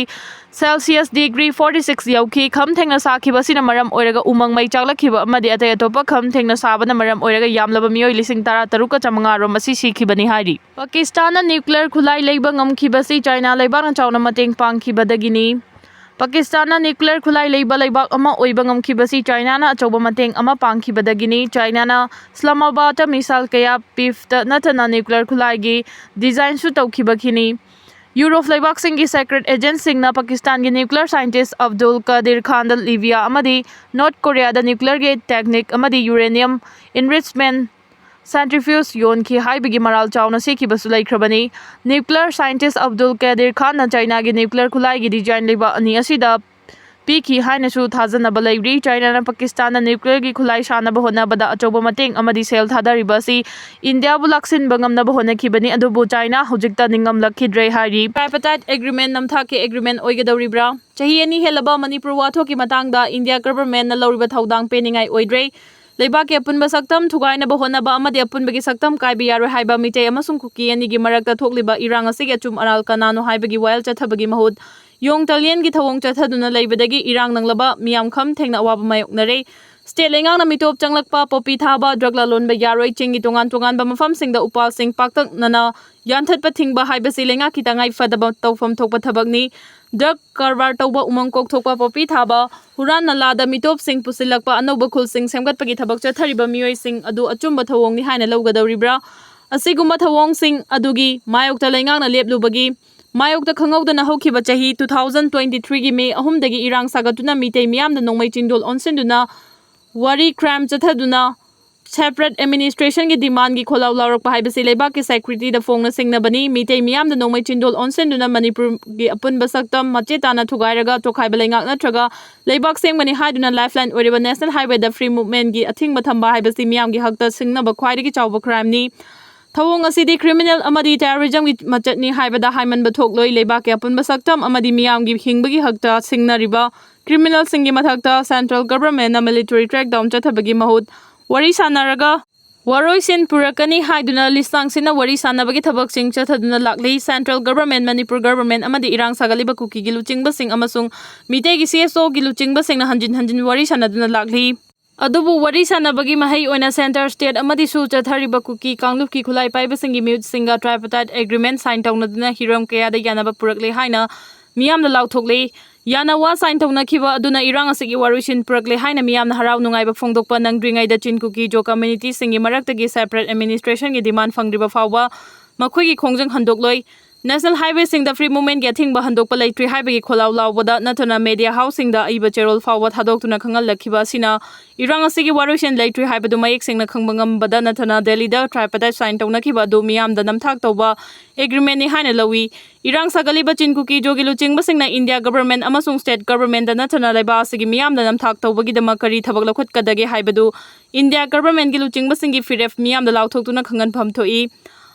ꯁꯦꯜꯁꯤꯌꯁ ꯗꯤꯒ꯭ꯔꯤ ꯐꯣꯔꯇꯤ ꯁꯤꯛꯁ ꯌꯧꯈꯤ꯫ ꯈꯝ ꯊꯦꯡꯅ ꯁꯥꯈꯤꯕ ꯑꯁꯤꯅ ꯃꯔꯝ ꯑꯣꯏꯔꯒ ꯎꯃꯪ ꯃꯩ ꯆꯥꯛꯂꯛꯈꯤꯕ ꯑꯃꯗꯤ ꯑꯇꯩ ꯑꯇꯣꯞꯄ ꯈꯝ ꯊꯦꯡꯅ ꯁꯥꯕꯅ ꯃꯔꯝ ꯑꯣꯏꯔꯒ ꯌꯥꯝꯂꯕ ꯃꯤꯑꯣꯏ ꯂꯤꯁꯤꯡ ꯇꯔꯥ ꯇꯔꯨꯛꯀ ꯆꯥꯃꯉꯥ ꯔꯣꯝ ꯑꯁꯤ ꯁꯤꯈꯤꯕꯅꯤ ꯍꯥꯏꯔꯤ꯫ ꯄꯥꯀꯤꯁꯇꯥꯟꯅ ꯅ꯭ꯌꯨꯀ꯭ꯂꯤꯌꯔ ꯈꯨꯠꯂꯥꯏ ꯂꯩꯕ ꯉꯝꯈꯤꯕꯁꯤ ꯆꯥꯏꯅꯥ ꯂꯩꯕꯥꯛꯅ ꯆꯥꯎꯅ ꯃꯇꯦꯡ ꯄꯥꯡꯈꯤꯕꯗꯒꯤꯅꯤ꯫ ꯄꯥꯀꯤꯁꯇꯥꯟꯅ ꯅ꯭ꯌꯨꯀ꯭ꯂꯤꯌꯔ ꯈꯨꯠꯂꯥꯏ ꯂꯩꯕ ꯂꯩꯕꯥꯛ ꯑꯃ ꯑꯣꯏꯕ ꯉꯝꯈꯤꯕꯁꯤ ꯆꯥꯏꯅꯥꯅ ꯑꯆꯧꯕ ꯃꯇꯦꯡ ꯑꯃ ꯄꯥꯡꯈꯤꯕꯗꯒꯤꯅꯤ꯫ ꯆꯥꯏꯅꯥꯅ ꯏꯁꯂꯥꯃꯥꯕꯥꯗꯇ ꯃꯤꯁꯥꯏꯜ ꯀꯌꯥ ꯄꯤꯐꯇ ꯅꯠꯇꯅ ꯅ꯭ꯌꯨꯀ꯭ꯂꯤꯌꯔ ꯈꯨꯠꯂꯥꯏꯒꯤ ꯗꯤꯖꯥꯏꯟꯁꯨ ꯇꯧꯈꯤꯕꯒꯤꯅꯤ꯫ ꯌꯨꯔꯣꯞ ꯂꯩꯕꯥꯛꯁꯤꯡꯒꯤ ꯁꯦꯀ꯭ꯔꯦꯠ ꯑꯦꯖꯦꯟꯁꯤꯡꯅ ꯄꯥꯀꯤꯁꯇꯥꯟꯒꯤ ꯅ꯭ꯌꯨꯀ꯭ꯂꯤꯌꯔ ꯁꯥꯏꯟꯇꯤꯁ ꯑꯕꯗꯨꯜ ꯀꯥꯗꯤꯔ ꯈꯥꯟꯗ ꯂꯤꯕꯤꯌꯥ ꯑꯃꯗꯤ ꯅꯣꯔꯠ ꯀꯣꯔꯤꯌꯥꯗ ꯅ꯭ꯌꯨꯀ꯭ꯂꯤꯌꯔꯒꯤ ꯇꯦꯛꯅꯤꯛ ꯑꯃꯗꯤ ꯌꯨꯔꯦꯅꯤꯌꯝ ꯏꯟꯔꯤꯆꯃꯦꯟ ꯁꯦꯟꯇ꯭ꯔꯤꯐ꯭ꯌꯨꯖ ꯌꯣꯟꯈꯤ ꯍꯥꯏꯕꯒꯤ ꯃꯔꯥꯜ ꯆꯥꯎꯅ ꯁꯤꯈꯤꯕꯁꯨ ꯂꯩꯈ꯭ꯔꯕꯅꯤ꯫ ꯅ꯭ꯌꯨꯀ꯭ꯂꯤꯌꯔ ꯁꯥꯏꯟꯇꯤꯁ ꯑꯕꯗꯨꯜ ꯀꯥꯗꯤꯔ ꯈꯥꯟꯅ ꯆꯥꯏꯅꯥꯒꯤ ꯅ꯭ꯌꯨꯀ꯭ꯂꯤꯌꯔ ꯈꯨꯠꯂꯥꯏꯒꯤ ꯗꯤꯖꯥꯏꯟ ꯂꯩꯕ ꯑꯅꯤ ꯑꯁꯤꯗ ꯄꯤꯈꯤ ꯍꯥꯏꯅꯁꯨ ꯊꯥꯖꯅꯕ ꯂꯩꯔꯤ꯫ ꯆꯥꯏꯅꯥꯅ ꯄꯥꯀꯤꯁꯇꯥꯟꯗ ꯅ꯭ꯌꯨꯀ꯭ꯂꯤꯌꯔꯒꯤ ꯈꯨꯠꯂꯥꯏ ꯁꯥꯅꯕ ꯍꯣꯠꯅꯕꯗ ꯑꯆꯧꯕ ꯃꯇꯦꯡ ꯑꯃꯗꯤ ꯁꯦꯜ ꯊꯥꯗꯔꯤꯕ ꯑꯁꯤ ꯏꯟꯗꯤꯌꯥꯕꯨ ꯂꯥꯛꯁꯤꯟꯕ ꯉꯝꯅꯕ ꯍꯣꯠꯅꯈꯤꯕꯅꯤ, ꯑꯗꯨꯕꯨ ꯆꯥꯏꯅꯥ ꯍꯧꯖꯤꯛꯇ ꯅꯤꯡꯉꯝꯂꯛꯈꯤꯗ꯭ꯔꯦ ꯍꯥꯏꯔꯤ꯫ ꯇ꯭ꯔꯥꯏꯄꯇꯥꯏꯠ ꯑꯦꯒ꯭ꯔꯤꯃꯦꯟ ꯅꯝꯊꯥꯛꯀꯤ ꯑꯦꯒ꯭ꯔꯤꯃꯦꯟ ꯑꯣꯏꯒꯗꯧꯔꯤꯕ꯭ꯔꯥ? ꯆꯍꯤ ꯑꯅꯤ ꯍꯦꯜꯂꯕ ꯃꯅꯤꯄꯨꯔ ꯋꯥꯊꯣꯛꯀꯤ ꯃꯇꯥꯡꯗ ꯏꯟꯗꯤꯌꯥ ꯒꯚꯔꯟꯃꯦꯟꯠꯅ ꯂꯧꯔꯤꯕ ꯊꯧꯗꯥꯡ ꯄꯦꯟꯅꯤꯡꯉꯥꯏ ꯑꯣꯏꯗ꯭ꯔꯦ꯫ ꯂꯩꯕꯥꯛꯀꯤ ꯑꯄꯨꯟꯕ ꯁꯛꯇꯝ ꯊꯨꯒꯥꯏꯅꯕ ꯍꯣꯠꯅꯕ ꯑꯃꯗꯤ ꯑꯄꯨꯟꯕꯒꯤ ꯁꯛꯇꯝ ꯀꯥꯏꯕ ꯌꯥꯔꯣꯏ ꯍꯥꯏꯕ ꯃꯤꯇꯩ ꯑꯃꯁꯨꯡ ꯀꯨꯀꯤ ꯑꯅꯤꯒꯤ ꯃꯔꯛꯇ ꯊꯣꯛꯂꯤꯕ ꯏꯔꯥꯡ ꯑꯁꯤꯒꯤ ꯑꯆꯨꯝ ꯑꯔꯥꯜ ꯀꯅꯥꯅꯣ ꯍꯥꯏꯕꯒꯤ ꯋꯥꯌꯦꯜ ꯆꯠꯊꯕꯒꯤ ꯃꯍꯨꯠ, ꯌꯣꯡ ꯇꯂꯦꯟꯒꯤ ꯊꯧꯑꯣꯡ ꯆꯠꯊꯗꯨꯅ ꯂꯩꯕꯗꯒꯤ ꯏꯔꯥꯡ ꯅꯪꯂꯕ ꯃꯤꯌꯥꯝ ꯈꯝ ꯊꯦꯡꯅ ꯑꯋꯥꯕ ꯃꯥꯌꯣꯛꯅꯔꯦ꯫ ꯁ꯭ꯇꯦꯠ ꯂꯩꯉꯥꯛꯅ ꯃꯤꯇꯣꯞ ꯆꯪꯂꯛꯄ, ꯄꯣꯄꯤ ꯊꯥꯕ, ꯗ꯭ꯔꯒ ꯂꯂꯣꯟꯕ ꯌꯥꯔꯣꯏ, ꯆꯤꯡꯒꯤ ꯇꯣꯉꯥꯟ ꯇꯣꯉꯥꯟꯕ ꯃꯐꯝꯁꯤꯡꯗ ꯎꯄꯥꯜꯁꯤꯡ ꯄꯥꯛꯇꯛꯅꯅ ꯌꯥꯟꯊꯠꯄ ꯊꯤꯡꯕ ꯍꯥꯏꯕꯁꯤ ꯂꯩꯉꯥꯛꯀꯤ ꯇꯉꯥꯏ ꯐꯗꯕ ꯇꯧꯐꯝ ꯊꯣꯛꯄ ꯊꯕꯛꯅꯤ꯫ ꯗ꯭ꯔꯒ ꯀꯔꯕꯥꯔ ꯇꯧꯕ, ꯎꯃꯪ ꯀꯣꯛꯊꯣꯛꯄ, ꯄꯣꯄꯤ ꯊꯥꯕ, ꯍꯨꯔꯥꯟ ꯅꯂꯥꯗ ꯃꯤꯇꯣꯞꯁꯤꯡ ꯄꯨꯁꯤꯜꯂꯛꯄ, ꯑꯅꯧꯕ ꯈꯨꯜꯁꯤꯡ ꯁꯦꯝꯒꯠꯄꯒꯤ ꯊꯕꯛ ꯆꯠꯊꯔꯤꯕ ꯃꯤꯑꯣꯏꯁꯤꯡ ꯑꯗꯨ ꯑꯆꯨꯝꯕ ꯊꯧꯑꯣꯡꯅꯤ ꯍꯥꯏꯅ ꯂꯧꯒꯗꯧꯔꯤꯕ꯭ꯔꯥ? ꯑꯁꯤꯒꯨꯝꯕ ꯊꯧꯑꯣꯡꯁꯤꯡ ꯑꯗꯨꯒꯤ ꯃꯥꯌꯣꯛꯇ ꯂꯩꯉꯥꯛꯅ ꯂꯦꯞꯂꯨꯕꯒꯤ ꯃꯥꯌꯣꯛꯇ ꯈꯪꯍꯧꯗꯅ ꯍꯧꯈꯤꯕ ꯆꯍꯤ two thousand twenty-threeꯒꯤ ꯃꯦ ꯑꯍꯨꯝꯗꯒꯤ ꯏꯔꯥꯡ ꯁꯥꯒꯠꯇꯨꯅ ꯃꯤꯇꯩ ꯃꯤꯌꯥꯝꯗ ꯅꯣꯡꯃꯩ ꯆꯤꯟꯗꯣꯜ ꯑꯣꯟꯁꯤꯟꯗꯨꯅ ꯋꯥꯔꯤ ꯀ꯭ꯔꯥꯏꯝ ꯆꯠꯊꯗꯨꯅ separate administrationꯒꯤ demandꯒꯤ ꯈꯣꯜꯂꯥꯎ ꯂꯥꯎꯔꯛꯄ ꯍꯥꯏꯕꯁꯤ ꯂꯩꯕꯥꯛꯀꯤ securityꯗ ꯐꯣꯡꯅ ꯁꯤꯡꯅꯕꯅꯤ꯫ ꯃꯤꯇꯩ ꯃꯤꯌꯥꯝꯗ ꯅꯣꯡꯃꯩ ꯆꯤꯟꯗꯣꯜ ꯑꯣꯟꯁꯤꯟꯗꯨꯅ ꯃꯅꯤꯄꯨꯔꯒꯤ ꯑꯄꯨꯟꯕ ꯁꯛꯇꯝ ꯃꯆꯦ ꯇꯥꯅ ꯊꯨꯒꯥꯏꯔꯒ ꯇꯣꯈꯥꯏꯕ ꯂꯩꯉꯥꯛ ꯅꯠꯇ꯭ꯔꯒ ꯂꯩꯕꯥꯛ ꯁꯦꯝꯒꯅꯤ ꯍꯥꯏꯗꯨꯅ lifeline ꯑꯣꯏꯔꯤꯕ National Highwayꯗ free movementꯀꯤ ꯑꯊꯤꯡꯕ ꯊꯝꯕ ꯍꯥꯏꯕꯁꯤ ꯃꯤꯌꯥꯝꯒꯤ ꯍꯛꯇ ꯁꯤꯡꯅꯕ ꯈ꯭ꯋꯥꯏꯗꯒꯤ ꯆꯥꯎꯕ crimeꯅꯤ꯫ ꯊꯧꯑꯣꯡ ꯑꯁꯤꯗꯤ criminal ꯑꯃꯗꯤ terrorismꯒꯤ ꯃꯆꯠꯅꯤ ꯍꯥꯏꯕꯗ ꯍꯥꯏꯃꯟꯕ ꯊꯣꯛꯂꯣꯏ꯫ ꯂꯩꯕꯥꯛꯀꯤ ꯑꯄꯨꯟꯕ ꯁꯛꯇꯝ ꯑꯃꯗꯤ ꯃꯤꯌꯥꯝꯒꯤ ꯍꯤꯡꯕꯒꯤ ꯍꯛꯇ ꯁꯤꯡꯅꯔꯤꯕ criminalꯁꯤꯡꯒꯤ ꯃꯊꯛꯇ central governmentꯅ military crackdown ꯆꯠꯊꯕꯒꯤ ꯃꯍꯨꯠ ꯋꯥꯔꯤ ꯁꯥꯟꯅꯔꯒ ꯋꯥꯔꯣꯏꯁꯤꯟ ꯄꯨꯔꯛꯀꯅꯤ ꯍꯥꯏꯗꯨꯅ ꯂꯤꯁꯥꯡ ꯁꯤꯟꯅ ꯋꯥꯔꯤ ꯁꯥꯟꯅꯕꯒꯤ ꯊꯕꯛꯁꯤꯡ ꯆꯠꯊꯗꯨꯅ ꯂꯥꯛꯂꯤ꯫ Central government, ꯃꯅꯤꯄꯨꯔ government ꯑꯃꯗꯤ ꯏꯔꯥꯡ ꯁꯥꯒꯠꯂꯤꯕ ꯀꯨꯀꯤꯒꯤ ꯂꯨꯆꯤꯡꯕꯁꯤꯡ ꯑꯃꯁꯨꯡ ꯃꯤꯇꯩꯒꯤ CSOꯒꯤ ꯂꯨꯆꯤꯡꯕꯁꯤꯡꯅ ꯍꯟꯖꯤꯟ ꯍꯟꯖꯤꯟ ꯋꯥꯔꯤ ꯁꯥꯟꯅꯗꯨꯅ ꯂꯥꯛꯂꯤ꯫ ꯑꯗꯨꯕꯨ ꯋꯥꯔꯤ ꯁꯥꯟꯅꯕꯒꯤ ꯃꯍꯩ ꯑꯣꯏꯅ centre, state ꯑꯃꯗꯤꯁꯨ ꯆꯠꯊꯔꯤꯕ ꯀꯨꯀꯤ ꯀꯥꯡꯂꯨꯞꯀꯤ ꯈꯨꯠꯂꯥꯏ ꯄꯥꯏꯕꯁꯤꯡꯒꯤ ꯃꯤꯍꯨꯠꯁꯤꯡꯒ tripartite agreement sign ꯇꯧꯅꯗꯨꯅ ꯍꯤꯔꯝ ꯀꯌꯥꯗ ꯌꯥꯅꯕ ꯄꯨꯔꯛꯂꯦ ꯍꯥꯏꯅ ꯃꯤꯌꯥꯝꯗ ꯂꯥꯎꯊꯣꯛꯂꯤ꯫ ꯌꯥꯅꯋꯥ ꯁꯥꯏꯟ ꯇꯧꯅꯈꯤꯕ ꯑꯗꯨꯅ ꯏꯔꯥꯡ ꯑꯁꯤꯒꯤ ꯋꯥꯔꯣꯏꯁꯤꯟ ꯄꯨꯔꯛꯂꯦ ꯍꯥꯏꯅ ꯃꯤꯌꯥꯝꯅ ꯍꯔꯥꯎ ꯅꯨꯡꯉꯥꯏꯕ ꯐꯣꯡꯗꯣꯛꯄ ꯅꯪꯗ꯭ꯔꯤꯉꯩꯗ ꯆꯤꯟ ꯀꯨꯀꯤ ꯖꯣ ꯀꯝꯃ꯭ꯌꯨꯅꯤꯇꯤꯁꯤꯡꯒꯤ ꯃꯔꯛꯇꯒꯤ ꯁꯦꯄꯔꯦꯠ ꯑꯦꯗꯃꯤꯅꯤꯁꯇ꯭ꯔꯦꯁꯟꯒꯤ ꯗꯤꯃꯥꯟ ꯐꯪꯗ꯭ꯔꯤꯕ ꯐꯥꯎꯕ ꯃꯈꯣꯏꯒꯤ ꯈꯣꯡꯖꯪ ꯍꯟꯗꯣꯛꯂꯣꯏ꯫ ꯅꯦꯁꯅꯦꯜ ꯍꯥꯏꯋꯦꯁꯤꯡꯗ ꯐ꯭ꯔꯤ ꯃꯨꯚꯃꯦꯟꯒꯤ ꯑꯊꯤꯡꯕ ꯍꯟꯗꯣꯛꯄ ꯂꯩꯇ꯭ꯔꯤ ꯍꯥꯏꯕꯒꯤ ꯈꯣꯜꯂꯥꯎ ꯂꯥꯎꯕꯗ ꯅꯠꯇꯅ ꯃꯦꯗꯤꯌꯥ ꯍꯥꯎꯁꯁꯤꯡꯗ ꯑꯏꯕ ꯆꯦꯔꯣꯜ ꯐꯥꯎꯕ ꯊꯥꯗꯣꯛꯇꯨꯅ ꯈꯪꯍꯜꯂꯛꯈꯤꯕ ꯑꯁꯤꯅ ꯏꯔꯥꯡ ꯑꯁꯤꯒꯤ ꯋꯥꯔꯣꯏꯁꯤꯟ ꯂꯩꯇ꯭ꯔꯤ ꯍꯥꯏꯕꯗꯨ ꯃꯌꯦꯛ ꯁꯦꯡꯅ ꯈꯪꯕ ꯉꯝꯕꯗ ꯅꯠꯇꯅ ꯗꯦꯜꯂꯤꯗ ꯇ꯭ꯔꯥꯏꯄꯗꯥꯏꯠ ꯁꯥꯏꯟ ꯇꯧꯅꯈꯤꯕ ꯑꯗꯨ ꯃꯤꯌꯥꯝꯗ ꯅꯝꯊꯥꯛ ꯇꯧꯕ ꯑꯦꯒ꯭ꯔꯤꯃꯦꯟꯅꯤ ꯍꯥꯏꯅ ꯂꯧꯏ꯫ ꯏꯔꯥꯡ ꯁꯥꯒꯠꯂꯤꯕ ꯆꯤꯟ ꯀꯨꯀꯤ ꯖꯣꯒꯤ ꯂꯨꯆꯤꯡꯕꯁꯤꯡꯅ ꯏꯟꯗꯤꯌꯥ ꯒꯕꯔꯃꯦꯟ ꯑꯃꯁꯨꯡ ꯁ꯭ꯇꯦꯠ ꯒꯕꯔꯃꯦꯟꯗ ꯅꯠꯇꯅ ꯂꯩꯕꯥꯛ ꯑꯁꯤꯒꯤ ꯃꯤꯌꯥꯝꯗ ꯅꯝꯊꯥꯛ ꯇꯧꯕꯒꯤꯗꯃꯛ ꯀꯔꯤ ꯊꯕꯛ ꯂꯧꯈꯠꯀꯗꯒꯦ ꯍꯥꯏꯕꯗꯨ ꯏꯟꯗꯤꯌꯥ ꯒꯕꯔꯃꯦꯟꯒꯤ ꯂꯨꯆꯤꯡꯕꯁꯤꯡꯒꯤ ꯐꯤꯔꯦꯞ ꯃꯤꯌꯥꯝꯗ ꯂꯥꯎꯊꯣꯛꯇꯨꯅ ꯈꯪꯍꯟꯐꯝ ꯊꯣꯛꯏ꯫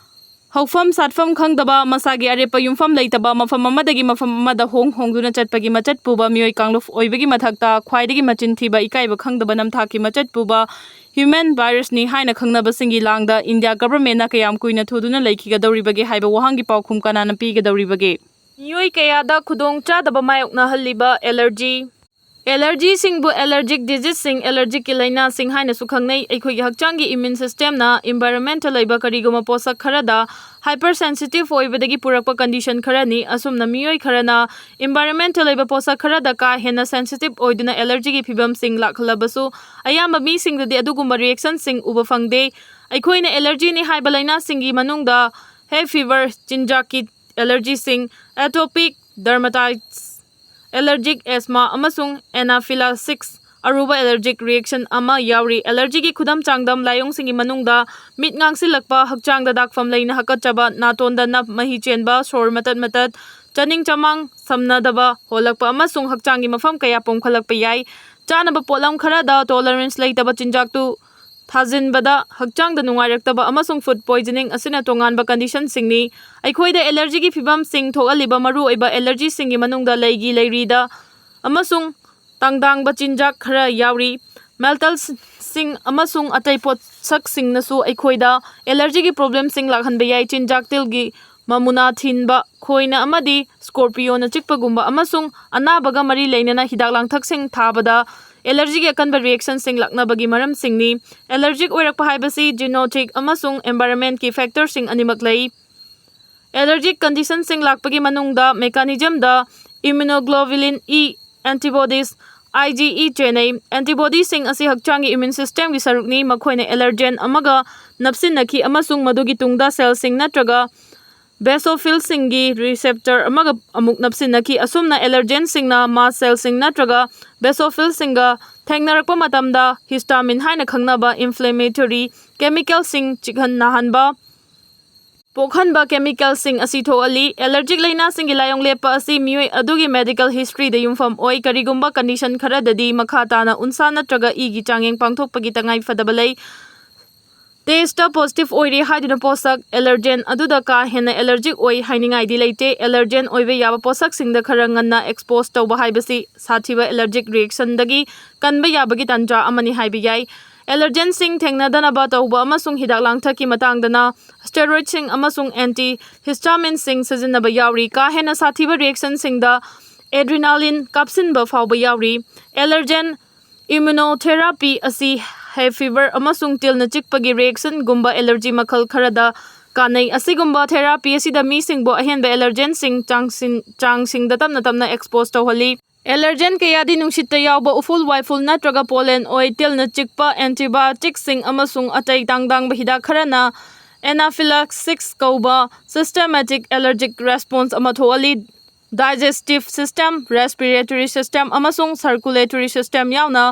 ꯍꯧꯐꯝ ꯁꯥꯠꯐꯝ ꯈꯪꯗꯕ, ꯃꯁꯥꯒꯤ ꯑꯔꯦꯞꯄ ꯌꯨꯝꯐꯝ ꯂꯩꯇꯕ, ꯃꯐꯝ ꯑꯃꯗꯒꯤ ꯃꯐꯝ ꯑꯃꯗ ꯍꯣꯡ ꯍꯣꯡꯗꯨꯅ ꯆꯠꯄꯒꯤ ꯃꯆꯠ ꯄꯨꯕ ꯃꯤꯑꯣꯏ ꯀꯥꯡꯂꯨꯞ ꯑꯣꯏꯕꯒꯤ ꯃꯊꯛꯇ ꯈ꯭ꯋꯥꯏꯗꯒꯤ ꯃꯆꯤꯟ ꯊꯤꯕ, ꯏꯀꯥꯏꯕ ꯈꯪꯗꯕ ꯅꯝꯊꯥꯛꯀꯤ ꯃꯆꯠ ꯄꯨꯕ ꯍ꯭ꯌꯨꯃꯦꯟ ꯚꯥꯏꯔꯁꯅꯤ ꯍꯥꯏꯅ ꯈꯪꯅꯕꯁꯤꯡꯒꯤ ꯂꯥꯡꯗ ꯏꯟꯗꯤꯌꯥ ꯒꯕꯔꯃꯦꯟꯅ ꯀꯌꯥꯝ ꯀꯨꯏꯅ ꯊꯨꯗꯨꯅ ꯂꯩꯈꯤꯒꯗꯧꯔꯤꯕꯒꯦ ꯍꯥꯏꯕ ꯋꯥꯍꯪꯒꯤ ꯄꯥꯎꯈꯨꯝ ꯀꯅꯥꯅ ꯄꯤꯒꯗꯧꯔꯤꯕꯒꯦ? ꯃꯤꯑꯣꯏ ꯀꯌꯥꯗ ꯈꯨꯗꯣꯡꯆꯥꯗꯕ ꯃꯥꯌꯣꯛꯅꯍꯜꯂꯤꯕ ꯑꯦꯂꯔꯖꯤ꯫ ꯑꯦꯂꯔꯖꯤꯁꯤꯡꯕꯨ ꯑꯦꯂꯔꯖꯤꯛ ꯗꯤꯖꯤꯖꯁꯤꯡ, ꯑꯦꯂꯔꯖꯤꯛꯀꯤ ꯂꯥꯏꯅꯥꯁꯤꯡ ꯍꯥꯏꯅꯁꯨ ꯈꯪꯅꯩ꯫ ꯑꯩꯈꯣꯏꯒꯤ ꯍꯛꯆꯥꯡꯒꯤ ꯏꯃ꯭ꯌꯨꯟ ꯁꯤꯁꯇꯦꯝꯅ ꯏꯟꯚꯥꯏꯔꯣꯟꯃꯦꯟꯇ ꯂꯩꯕ ꯀꯔꯤꯒꯨꯝꯕ ꯄꯣꯠꯁꯛ ꯈꯔꯗ ꯍꯥꯏꯄꯔ ꯁꯦꯟꯁꯤꯇꯤꯚ ꯑꯣꯏꯕꯗꯒꯤ ꯄꯨꯔꯛꯄ ꯀꯟꯗꯤꯁꯟ ꯈꯔꯅꯤ꯫ ꯑꯁꯨꯝꯅ ꯃꯤꯑꯣꯏ ꯈꯔꯅ ꯏꯟꯚꯥꯏꯔꯣꯟꯃꯦꯟꯇ ꯂꯩꯕ ꯄꯣꯠꯁꯛ ꯈꯔꯗ ꯀꯥ ꯍꯦꯟꯅ ꯁꯦꯟꯁꯤꯇꯤꯚ ꯑꯣꯏꯗꯨꯅ ꯑꯦꯂꯔꯖꯤꯒꯤ ꯐꯤꯚꯝꯁꯤꯡ ꯂꯥꯛꯍꯜꯂꯕꯁꯨ, ꯑꯌꯥꯝꯕ ꯃꯤꯁꯤꯡꯗꯗꯤ ꯑꯗꯨꯒꯨꯝꯕ ꯔꯤꯑꯦꯛꯁꯟꯁꯤꯡ ꯎꯕ ꯐꯪꯗꯦ꯫ ꯑꯩꯈꯣꯏꯅ ꯑꯦꯂꯔꯖꯤꯅꯤ ꯍꯥꯏꯕ ꯂꯥꯏꯅꯥꯁꯤꯡꯒꯤ ꯃꯅꯨꯡꯗ ꯍꯦ ꯐꯤꯚꯔ, ꯆꯤꯟꯖꯥꯛꯀꯤ ꯑꯦꯂꯔꯖꯤꯁꯤꯡ, ꯑꯦꯇꯣꯄꯤꯛ ꯗꯔꯃꯥꯇꯥꯏꯇꯁ, ꯑꯦꯂꯔꯖꯤꯛ ꯑꯦꯁꯃꯥ ꯑꯃꯁꯨꯡ ꯑꯦꯅꯥꯐꯤꯂꯥꯛꯁꯤꯁ, ꯑꯔꯨꯕ ꯑꯦꯂꯔꯖꯤꯛ ꯔꯤꯑꯦꯛꯁꯟ ꯑꯃ ꯌꯥꯎꯔꯤ꯫ ꯑꯦꯂꯔꯖꯤꯒꯤ ꯈꯨꯗꯝ ꯆꯥꯡꯗꯝ ꯂꯥꯏꯑꯣꯡꯁꯤꯡꯒꯤ ꯃꯅꯨꯡꯗ ꯃꯤꯠ ꯉꯥꯡꯁꯤꯜꯂꯛꯄ, ꯍꯛꯆꯥꯡꯗ ꯗꯥꯛꯐꯝ ꯂꯩꯅ ꯍꯥꯀꯠꯆꯕ, ꯅꯥꯇꯣꯟꯗ ꯅꯞ, ꯃꯍꯤ ꯆꯦꯟꯕ, ꯁꯣꯔ ꯃꯇꯠ ꯃꯇꯠ, ꯆꯥꯅꯤꯡ ꯆꯃꯥꯡ ꯁꯝꯅꯗꯕ ꯍꯣꯜꯂꯛꯄ ꯑꯃꯁꯨꯡ ꯍꯛꯆꯥꯡꯒꯤ ꯃꯐꯝ ꯀꯌꯥ ꯄꯣꯝꯈꯠꯂꯛꯄ ꯌꯥꯏ꯫ ꯆꯥꯅꯕ ꯄꯣꯠꯂꯝ ꯈꯔꯗ ꯇꯣꯂꯔꯦꯟꯁ ꯂꯩꯇꯕ ꯆꯤꯟꯖꯥꯛꯇꯨ ꯊꯥꯖꯤꯟꯕꯗ ꯍꯛꯆꯥꯡꯗ ꯅꯨꯡꯉꯥꯏꯔꯛꯇꯕ ꯑꯃꯁꯨꯡ ꯐꯨꯗ ꯄꯣꯏꯖꯅꯤꯡ ꯑꯁꯤꯅ ꯇꯣꯉꯥꯟꯕ ꯀꯟꯗꯤꯁꯟꯁꯤꯡꯅꯤ꯫ ꯑꯩꯈꯣꯏꯗ ꯑꯦꯂꯔꯖꯤꯒꯤ ꯐꯤꯚꯝꯁꯤꯡ ꯊꯣꯛꯍꯜꯂꯤꯕ ꯃꯔꯨꯑꯣꯏꯕ ꯑꯦꯂꯔꯖꯤꯁꯤꯡꯒꯤ ꯃꯅꯨꯡꯗ ꯂꯩꯒꯤ ꯂꯩꯔꯤꯗ ꯑꯃꯁꯨꯡ ꯇꯥꯡꯗꯥꯡꯕ ꯆꯤꯟꯖꯥꯛ ꯈꯔ ꯌꯥꯎꯔꯤ꯫ ꯃꯦꯇꯜꯁꯤꯡ ꯑꯃꯁꯨꯡ ꯑꯇꯩ ꯄꯣꯠꯁꯛꯁꯤꯡꯅꯁꯨ ꯑꯩꯈꯣꯏꯗ ꯑꯦꯂꯔꯖꯤꯒꯤ ꯄ꯭ꯔꯣꯕ꯭ꯂꯦꯝꯁꯤꯡ ꯂꯥꯛꯍꯟꯕ ꯌꯥꯏ꯫ ꯆꯤꯟꯖꯥꯛ ꯇꯤꯜꯒꯤ ꯃꯃꯨꯅꯥ ꯊꯤꯟꯕ, ꯈꯣꯏꯅ ꯑꯃꯗꯤ ꯁ꯭ꯀꯣꯔꯄꯤꯌꯣꯅ ꯆꯤꯛꯄꯒꯨꯝꯕ ꯑꯃꯁꯨꯡ ꯑꯅꯥꯕꯒ ꯃꯔꯤ ꯂꯩꯅꯅ ꯍꯤꯗꯥꯛ ꯂꯥꯡꯊꯛꯁꯤꯡ ꯊꯥꯕꯗ ꯑꯦꯂꯔꯖꯤꯒꯤ ꯑꯀꯟꯕ ꯔꯤꯑꯦꯛꯁꯟꯁꯤꯡ ꯂꯥꯛꯅꯕꯒꯤ ꯃꯔꯝꯁꯤꯡꯅꯤ꯫ ꯑꯦꯂꯔꯖꯤꯛ ꯑꯣꯏꯔꯛꯄ ꯍꯥꯏꯕꯁꯤ ꯖꯤꯅꯣꯇꯤꯛ ꯑꯃꯁꯨꯡ ꯑꯦꯟꯚꯥꯏꯔꯣꯟꯃꯦꯟꯀꯤ ꯐꯦꯛꯇꯔꯁꯤꯡ ꯑꯅꯤꯃꯛ ꯂꯩ꯫ ꯑꯦꯂꯔꯖꯤꯛ ꯀꯟꯗꯤꯁꯟꯁꯤꯡ ꯂꯥꯛꯄꯒꯤ ꯃꯅꯨꯡꯗ ꯃꯦꯀꯥꯅꯤꯖꯝꯗ immunoglobulin E antibodies, I G E, ꯆꯦꯟꯅꯩ꯫ ꯑꯦꯟꯇꯤꯕꯣꯗꯤꯁꯤꯡ ꯑꯁꯤ ꯍꯛꯆꯥꯡꯒꯤ ꯏꯃ꯭ꯌꯨꯟ ꯁꯤꯁꯇꯦꯝꯒꯤ ꯁꯔꯨꯛꯅꯤ꯫ ꯃꯈꯣꯏꯅ ꯑꯦꯂꯔꯖꯦꯟ ꯑꯃꯒ ꯅꯞꯁꯤꯟꯅꯈꯤ ꯑꯃꯁꯨꯡ ꯃꯗꯨꯒꯤ ꯇꯨꯡꯗ ꯁꯦꯜꯁꯤꯡ ꯅꯠꯇ꯭ꯔꯒ ꯕꯦꯁꯣꯐꯤꯜꯁꯤꯡꯒꯤ ꯔꯤꯁꯦꯞꯇꯔ ꯑꯃꯒ ꯑꯃꯨꯛ ꯅꯞꯁꯤꯟꯅꯈꯤ꯫ ꯑꯁꯨꯝꯅ ꯑꯦꯂꯔꯖꯦꯟꯁꯤꯡꯅ ꯃꯥꯁ ꯁꯦꯜꯁꯤꯡ ꯅꯠꯇ꯭ꯔꯒ ꯕꯦꯁꯣꯐꯤꯜꯁꯤꯡꯒ ꯊꯦꯡꯅꯔꯛꯄ ꯃꯇꯝꯗ ꯍꯤꯁꯇꯥꯃꯤꯟ ꯍꯥꯏꯅ ꯈꯪꯅꯕ ꯏꯟꯐ꯭ꯂꯦꯃꯦꯇꯣꯔꯤ ꯀꯦꯃꯤꯀꯦꯜꯁꯤꯡ ꯆꯤꯛꯍꯟ ꯅꯥꯍꯟꯕ ꯄꯣꯛꯍꯟꯕ ꯀꯦꯃꯤꯀꯦꯜꯁꯤꯡ ꯑꯁꯤ ꯊꯣꯛꯍꯜꯂꯤ꯫ ꯑꯦꯂꯔꯖꯤꯛ ꯂꯥꯏꯅꯥꯁꯤꯡꯒꯤ ꯂꯥꯏꯑꯣꯡ ꯂꯦꯞꯄ ꯑꯁꯤ ꯃꯤꯑꯣꯏ ꯑꯗꯨꯒꯤ ꯃꯦꯗꯤꯀꯦꯜ ꯍꯤꯁꯇ꯭ꯔꯤꯗ ꯌꯨꯝꯐꯝ ꯑꯣꯏ꯫ ꯀꯔꯤꯒꯨꯝꯕ ꯀꯟꯗꯤꯁꯟ ꯈꯔꯗꯗꯤ ꯃꯈꯥ ꯇꯥꯅ ꯎꯟꯁꯥ ꯅꯠꯇ꯭ꯔꯒ ꯏꯒꯤ ꯆꯥꯡꯌꯦꯡ ꯄꯥꯡꯊꯣꯛꯄꯒꯤ ꯇꯉꯥꯏ ꯐꯗꯕ ꯂꯩ꯫ ꯇꯦꯁꯇ ꯄꯣꯖꯤꯇꯤꯚ ꯑꯣꯏꯔꯦ ꯍꯥꯏꯗꯨꯅ ꯄꯣꯠꯁꯛ ꯑꯦꯂꯔꯖꯦꯟ ꯑꯗꯨꯗ ꯀꯥ ꯍꯦꯟꯅ ꯑꯦꯂꯔꯖꯤꯛ ꯑꯣꯏ ꯍꯥꯏꯅꯤꯡꯉꯥꯏꯗꯤ ꯂꯩꯇꯦ꯫ ꯑꯦꯂꯔꯖꯦꯟ ꯑꯣꯏꯕ ꯌꯥꯕ ꯄꯣꯠꯁꯛꯁꯤꯡꯗ ꯈꯔ ꯉꯟꯅ ꯑꯦꯛꯁꯄꯣꯖ ꯇꯧꯕ ꯍꯥꯏꯕꯁꯤ ꯁꯥꯊꯤꯕ ꯑꯦꯂꯔꯖꯤꯛ ꯔꯤꯑꯦꯛꯁꯟꯗꯒꯤ ꯀꯟꯕ ꯌꯥꯕꯒꯤ ꯇꯥꯟꯖꯥ ꯑꯃꯅꯤ ꯍꯥꯏꯕ ꯌꯥꯏ꯫ ꯑꯦꯂꯔꯖꯦꯟꯁꯤꯡ ꯊꯦꯡꯅꯗꯅꯕ ꯇꯧꯕ ꯑꯃꯁꯨꯡ ꯍꯤꯗꯥꯛ ꯂꯥꯡꯊꯛꯀꯤ ꯃꯇꯥꯡꯗꯅ ꯁ꯭ꯇꯦꯔꯣꯏꯗꯁꯤꯡ ꯑꯃꯁꯨꯡ ꯑꯦꯟꯇꯤ ꯍꯤꯁꯇꯥꯃꯤꯟꯁꯤꯡ ꯁꯤꯖꯤꯟꯅꯕ ꯌꯥꯎꯔꯤ꯫ ꯀꯥ ꯍꯦꯟꯅ ꯁꯥꯊꯤꯕ ꯔꯤꯑꯦꯛꯁꯟꯁꯤꯡꯗ ꯑꯦꯗ꯭ꯔꯤꯅꯥꯂꯤꯟ ꯀꯥꯞꯁꯤꯟꯕ ꯐꯥꯎꯕ ꯌꯥꯎꯔꯤ꯫ ꯑꯦꯂꯔꯖꯦꯟ ꯏꯝꯃꯨꯅꯣꯊꯦꯔꯥꯄꯤ ꯑꯁꯤ ꯍꯦ ꯐꯤꯚꯔ ꯑꯃꯁꯨꯡ ꯇꯤꯜꯅ ꯆꯤꯛꯄꯒꯤ ꯔꯤꯑꯦꯛꯁꯟꯒꯨꯝꯕ ꯑꯦꯂꯔꯖꯤ ꯃꯈꯜ ꯈꯔꯗ ꯀꯥꯟꯅꯩ꯫ ꯑꯁꯤꯒꯨꯝꯕ ꯊꯦꯔꯥꯄꯤ ꯑꯁꯤꯗ ꯃꯤꯁꯤꯡꯕꯨ ꯑꯍꯦꯟꯕ ꯑꯦꯂꯔꯖꯦꯟꯁꯤꯡ ꯆꯥꯡꯁꯤꯡ-, ꯆꯥꯡꯁꯤꯡꯗ ꯇꯞꯅ ꯇꯞꯅ ꯑꯦꯛꯁꯄꯣꯖ ꯇꯧꯍꯜꯂꯤ꯫ ꯑꯦꯂꯔꯖꯦꯟ ꯀꯌꯥꯗꯤ ꯅꯨꯡꯁꯤꯠꯇ ꯌꯥꯎꯕ ꯎꯐꯨꯜ ꯋꯥꯏꯐꯨꯜ ꯅꯠꯇ꯭ꯔꯒ ꯄꯣꯂꯦꯟ ꯑꯣꯏ꯫ ꯇꯤꯜꯅ ꯆꯤꯛꯄ ꯑꯦꯟꯇꯤꯕꯥꯌꯣꯇꯤꯛꯁꯤꯡ ꯑꯃꯁꯨꯡ ꯑꯇꯩ ꯇꯥꯡ ꯇꯥꯡꯕ ꯍꯤꯗꯥꯛ ꯈꯔꯅ ꯑꯦꯅꯥꯐꯤꯂꯥꯛꯁꯤꯁ ꯀꯧꯕ ꯁꯤꯁꯇꯦꯃꯦꯇꯤꯛ ꯑꯦꯂꯔꯖꯤꯛ ꯔꯦꯁꯄꯣꯟꯁ ꯑꯃ ꯊꯣꯛꯍꯜꯂꯤ꯫ ꯗꯥꯏꯖꯦꯁꯇꯤꯚ ꯁꯤꯁꯇꯦꯝ, ꯔꯦꯁꯄꯤꯔꯦꯇꯣꯔꯤ ꯁꯤꯁꯇꯦꯝ ꯑꯃꯁꯨꯡ ꯁꯔꯀꯨꯂꯦꯇꯣꯔꯤ ꯁꯤꯁꯇꯦꯝ ꯌꯥꯎꯅ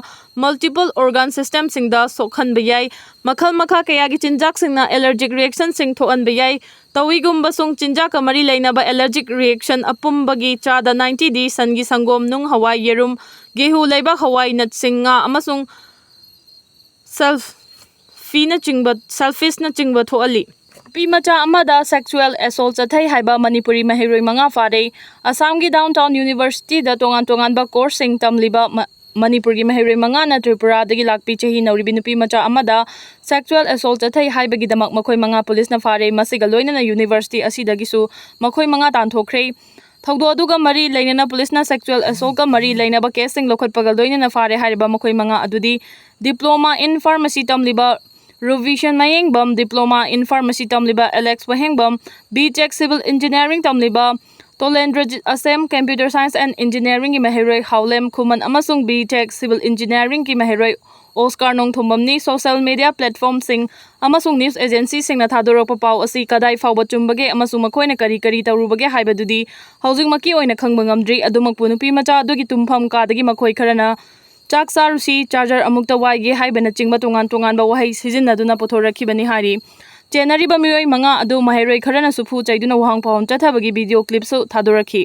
ꯃꯜꯇꯤꯄꯜ ꯑꯣꯔꯒꯥꯟ ꯁꯤꯁꯇꯦꯝꯁꯤꯡꯗ ꯁꯣꯛꯍꯟꯕ ꯌꯥꯏ꯫ ꯃꯈꯜ ꯃꯈꯥ ꯀꯌꯥꯒꯤ ꯆꯤꯟꯖꯥꯛꯁꯤꯡꯅ ꯑꯦꯂꯔꯖꯤꯛ ꯔꯤꯑꯦꯛꯁꯟꯁꯤꯡ ꯊꯣꯛꯍꯟꯕ ꯌꯥꯏ꯫ ꯇꯧꯏꯒꯨꯝꯕꯁꯨꯡ ꯆꯤꯟꯖꯥꯛꯀ ꯃꯔꯤ ꯂꯩꯅꯕ ꯑꯦꯂꯔꯖꯤꯛ ꯔꯤꯑꯦꯛꯁꯟ ꯑꯄꯨꯝꯕꯒꯤ ꯆꯥꯗ ꯅꯥꯏꯟꯇꯤꯗꯤ ꯁꯟꯒꯤ ꯁꯪꯒꯣꯝ, ꯅꯨꯡ, ꯍꯋꯥꯏ, ꯌꯦꯔꯨꯝ, ꯒꯦꯍꯨ, ꯂꯩꯕꯥꯛ ꯍꯋꯥꯏ, ꯅꯠꯁꯤꯡ, ꯉꯥ ꯑꯃꯁꯨꯡ ꯁꯦꯜꯐꯤꯅꯆꯤꯡꯕ, ꯁꯦꯜꯐꯤꯁꯅꯆꯤꯡꯕ ꯊꯣꯛꯍꯜꯂꯤ꯫ ꯅꯨꯄꯤ ꯃꯆꯥ ꯑꯃꯗ ꯁꯦꯛꯁꯨꯑꯦꯜ ꯑꯦꯁꯣꯜ ꯆꯠꯊꯩ ꯍꯥꯏꯕ ꯃꯅꯤꯄꯨꯔꯤ ꯃꯍꯩꯔꯣꯏ ꯃꯉꯥ ꯐꯥꯔꯦ꯫ ꯑꯁꯥꯝꯒꯤ ꯗꯥꯎꯟ ꯇꯥꯎꯟ ꯌꯨꯅꯤꯚꯔꯁꯤꯇꯤꯗ ꯇꯣꯉꯥꯟ ꯇꯣꯉꯥꯟꯕ ꯀꯣꯔꯁꯁꯤꯡ ꯇꯝꯂꯤꯕ ꯃ-, ꯃꯅꯤꯄꯨꯔꯒꯤ ꯃꯍꯩꯔꯣꯏ ꯃꯉꯥꯅ ꯇ꯭ꯔꯤꯄꯨꯔꯥꯗꯒꯤ ꯂꯥꯛꯄꯤ ꯆꯍꯤ ꯅꯧꯔꯤꯕꯤ ꯅꯨꯄꯤ ꯃꯆꯥ ꯑꯃꯗ ꯁꯦꯛꯁꯨꯑꯦꯜ ꯑꯦꯁꯣꯜ ꯆꯠꯊꯩ ꯍꯥꯏꯕꯒꯤꯗꯃꯛ ꯃꯈꯣꯏ ꯃꯉꯥ ꯄꯨꯂꯤꯁꯅ ꯐꯥꯔꯦ꯫ ꯃꯁꯤꯒ ꯂꯣꯏꯅꯅ ꯌꯨꯅꯤꯚꯔꯁꯤꯇꯤ ꯑꯁꯤꯗꯒꯤꯁꯨ ꯃꯈꯣꯏ ꯃꯉꯥ ꯇꯥꯟꯊꯣꯛꯈ꯭ꯔꯦ꯫ ꯊꯧꯗꯣꯛ ꯑꯗꯨꯒ ꯃꯔꯤ ꯂꯩꯅꯅ ꯄꯨꯂꯤꯁꯅ ꯁꯦꯛꯁꯨꯑꯦꯜ ꯑꯦꯁꯣꯜꯒ ꯃꯔꯤ ꯂꯩꯅꯕ ꯀꯦꯁꯁꯤꯡ ꯂꯧꯈꯠꯄꯒ ꯂꯣꯏꯅꯅ ꯐꯥꯔꯦ ꯍꯥꯏꯔꯤꯕ ꯃꯈꯣꯏ ꯃꯉꯥ ꯑꯗꯨꯗꯤ ꯗꯤꯄ꯭ꯂꯣꯃꯥ ꯏꯟ ꯐꯥꯔꯃꯥꯁꯤ ꯇꯝꯂꯤꯕ ꯔꯨꯕꯤꯁꯟ ꯃꯌꯦꯡꯕꯝ, ꯗꯤꯄ꯭ꯂꯣꯃꯥ ꯏꯟ ꯐꯥꯔꯃꯥꯁꯤ ꯇꯝꯂꯤꯕ ꯑꯦꯂꯦꯛꯁ ꯋꯥꯍꯦꯡꯕꯝ, ꯕꯤ ꯇꯦꯛ ꯁꯤꯚꯤꯜ ꯏꯟꯖꯤꯅꯤꯌꯥꯔꯤꯡ ꯇꯝꯂꯤꯕ ꯇꯣꯂꯦꯟꯗ꯭ꯔꯖꯤꯠ ꯑꯁꯦꯝ, Computer Science and Engineeringꯒꯤ ꯃꯍꯩꯔꯣꯏ ꯍꯥꯎꯂꯦꯝ ꯈꯨꯃꯟ ꯑꯃꯁꯨꯡ B Tech Civil Engineeringꯒꯤ ꯃꯍꯩꯔꯣꯏ ꯑꯣꯁꯀꯥꯔ ꯅꯣꯡꯊꯣꯝꯕꯝꯅꯤ social media platformꯁꯤꯡ ꯑꯃꯁꯨꯡ news agencyꯁꯤꯡꯅ ꯊꯥꯗꯣꯔꯛꯄ ꯄꯥꯎ ꯑꯁꯤ ꯀꯗꯥꯏ ꯐꯥꯎꯕ ꯆꯨꯝꯕꯒꯦ ꯑꯃꯁꯨꯡ ꯃꯈꯣꯏꯅ ꯀꯔꯤ ꯀꯔꯤ ꯇꯧꯔꯨꯕꯒꯦ ꯍꯥꯏꯕꯗꯨꯗꯤ ꯍꯧꯖꯤꯛꯃꯛꯀꯤ ꯑꯣꯏꯅ ꯈꯪꯕ ꯉꯝꯗ꯭ꯔꯤ꯫ ꯑꯗꯨꯃꯛꯄꯨ, ꯅꯨꯄꯤ ꯃꯆꯥ ꯑꯗꯨꯒꯤ ꯇꯨꯝꯐꯝ ꯀꯥꯗꯒꯤ ꯃꯈꯣꯏ ꯈꯔꯅ "ꯆꯥꯛ ꯆꯥꯔꯨꯁꯤ", "ꯆꯥꯔꯖꯔ ꯑꯃꯨꯛꯇ ꯋꯥꯏꯒꯦ" ꯍꯥꯏꯕꯅꯆꯤꯡꯕ ꯇꯣꯉꯥꯟ ꯇꯣꯉꯥꯟꯕ ꯋꯥꯍꯩ ꯁꯤꯖꯤꯟꯅꯗꯨꯅ ꯄꯨꯊꯣꯔꯛꯈꯤꯕꯅꯤ ꯍꯥꯏꯔꯤ꯫ ꯆꯦꯟꯅꯔꯤꯕ ꯃꯤꯑꯣꯏ ꯃꯉꯥ ꯑꯗꯨ ꯃꯍꯩꯔꯣꯏ ꯈꯔꯅ ꯁꯨꯐꯨ ꯆꯩꯗꯨꯅ ꯋꯥꯍꯪ ꯄꯥꯎꯍꯪ ꯆꯠꯊꯕꯒꯤ video clipꯁꯨ ꯊꯥꯗꯣꯔꯛꯈꯤ꯫